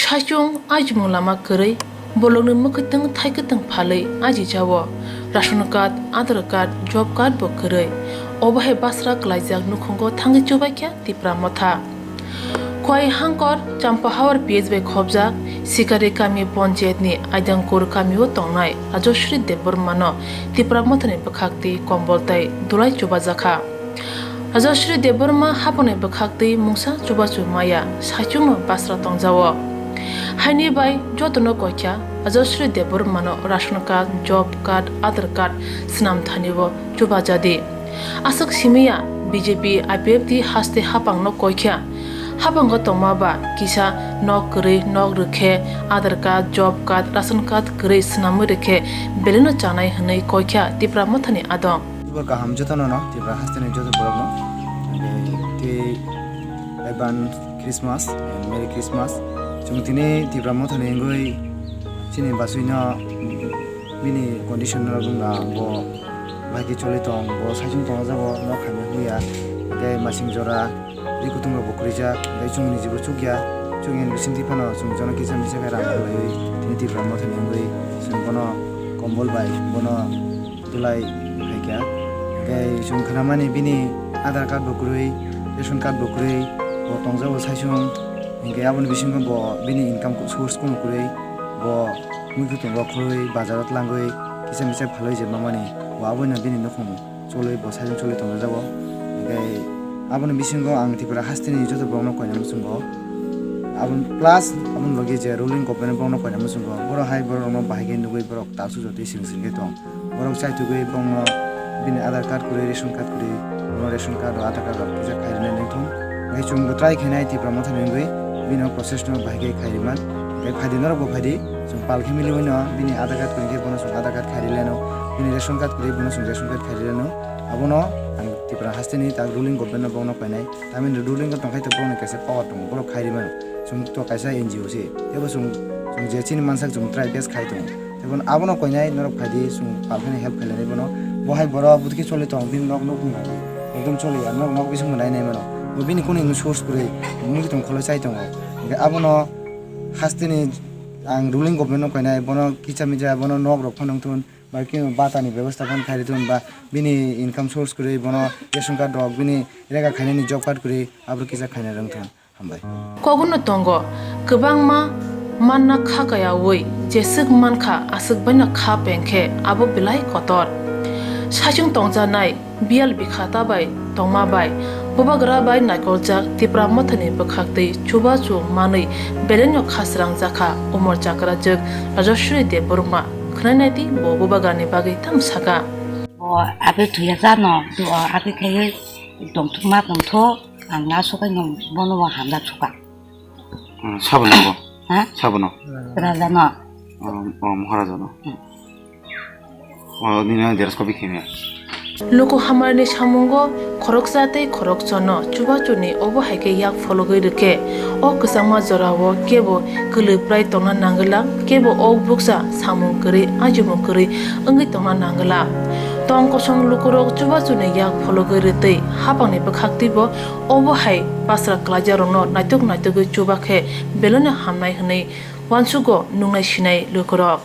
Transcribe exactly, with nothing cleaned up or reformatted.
Saichung ajimung lama kwrwi, bolongni mwkhwtwng thaikwtwng phalwi ajijao. Ration card, Aadhaar card, job card bo kwrwi. Obo hai basra klaijak nukhungo thangwi chubaikha Tipra Motha. Khowai Hangkor Champahawar P H bai khobjak Sikari kami ponchayatni Aidangkur kamio tongnai Rajaswri Debbarmano Tipra Mothani bwkhaktwi kombol tei dulai chubajakha. Rajaswri Debbarma hapangni bwkhaktwi mungsa chubachu maya saichungno basra tongjao. Haini bai jotono koikha Rajaswri Debbarmano ration card, job card, Aadhaar card swnam thanio chubajadi. Aswk simiya B J P I P F T haste hapangno koikha. Hapango tongma ba kisa nok kwrwi nok rwkhe Aadhaar card, job card, ration card kwrwi swnamwi rwkhe belaino chanai hwnwi koikha Tipra Mothani adong. Khubor kaham jotono no, Tripura hasteni joto borokno. Tei advance Christmas and Merry Christmas. Chwng tini Tipra Mothani wngwi chini basuino bini condition no rwngna bo bai khe choli tong, bo saichung tongjago, nok hamya huya, tei masing jora ri kutung rok bo kwrwijak, tei chwngni jibo chukya, chwng ni bisingtwi phano chwng jono kisa misa khe rang rwlaiwi tini Tipra Mothani wngwi chwng bono kombol bai bono dulai phaikha. Tei chwng khnamani bini Aadhaar card bo kwrwi, ration card bo kwrwi, bo tongjago saichung, hinkhe aboni bisingo bo bini income source kunu kwrwi, bo mui kutung rok khorwi bazaro tlangwi kisa misa phalwi je mamani, bo aboino bini nukhung cholwi bo saichung cholwi tongjago. Hinkhe aboni bisingo ang Tripura hasteni joto borokno koina muchungo. Aboni plus aboni logi je ruling government borokno koina muchungo. Borok hai borok rokno bahai khe nugwi borok taksuk jotwi sring sring khe tong. Borok chaitugwi borokno bini Aadhaar card kwrwi, ration card kwrwi, bono ration card o Aadhaar card rok kisa khai rwna nangthung. Hinkhe chwngbo try khainai Tipra Mothani wngwi bini o process no bahai khe khai rwman. Hinkhe phaidi norok bo phaidi. Chwng pal khe miliwi no bini Aadhaar card kwrwi khe bono chwng Aadhaar card khai rwleno, bini ration card kwrwi bono chwng ration card khai rwleno. Abono ang Tripura hasteni tak ruling government no bono koinai. Tamini ruling o tongkhai to bono kaisa power tongo, borok khai rwmano. Chwng to kaisa N G O se. Teibo chwng, chwng je chini mansak chwng try best khai tongo. Teibo abono koinai norok phaidi chwng pal khani help khailani bono. Bo hai borok bwtwi khe choli tong, bini nok nuk wng ekdom choli ya, nok, nok bising bo nai nai mano. Bo bini kunu source kwrwi, mui tong kholo chai tongo. Hinkhe abono hasteni ang ruling government no koinai, bono kicha mija, bono nok rok phano wngthun, ba khe bata ni bebostha phano khai rithun, ba bini income source kwrwi, bono ration card rok, bini rega khainani job card kwrwi, abo kisa khaina rwngthun. Hambai. Koguno tongo, kwbangma manna kha kayaui, jeswk mankha, aswk baino kha pengkhe, abo belai kotor. Saichung tongjaknai, Biyal bikhata bai tongma bai bubagra bai naikoljak Tipra Mothani bwkhaktwi chubachu manwi belaino kha srangjakha Umor Chakrajwk Rajaswri Debbarma. Khwnainaidi bo bubagrani bagwi tamo sakha. O abo thuya jano, do abo khe tongthokma tongthok, ang na sokai no bono bo hamjak soka. Hmm, sabono bo? Ha? Sabono? Rajano. Oh, oh, Maharaja no. Hmm. Oh, nini ang jelas kopi khimya. Luku hamarni samungo khoroksa tei khoroksono chubachuni obo hai khe yak phologwi rwkhe, o kwchangma jorao kebo kwlwi prai tongna nangwla, kebo o buksa samung kwrwi, ajimung kwrwi wngwi tongna nangwla. Tong kosong lukurok chubachuni yak phologwi rwtwi hapangni bwkhaktwibo obo hai basra klaijakrokno naituk naitugwi chuba khe belai no hamnai hwnwi uansugo nungnai sinai lukurok.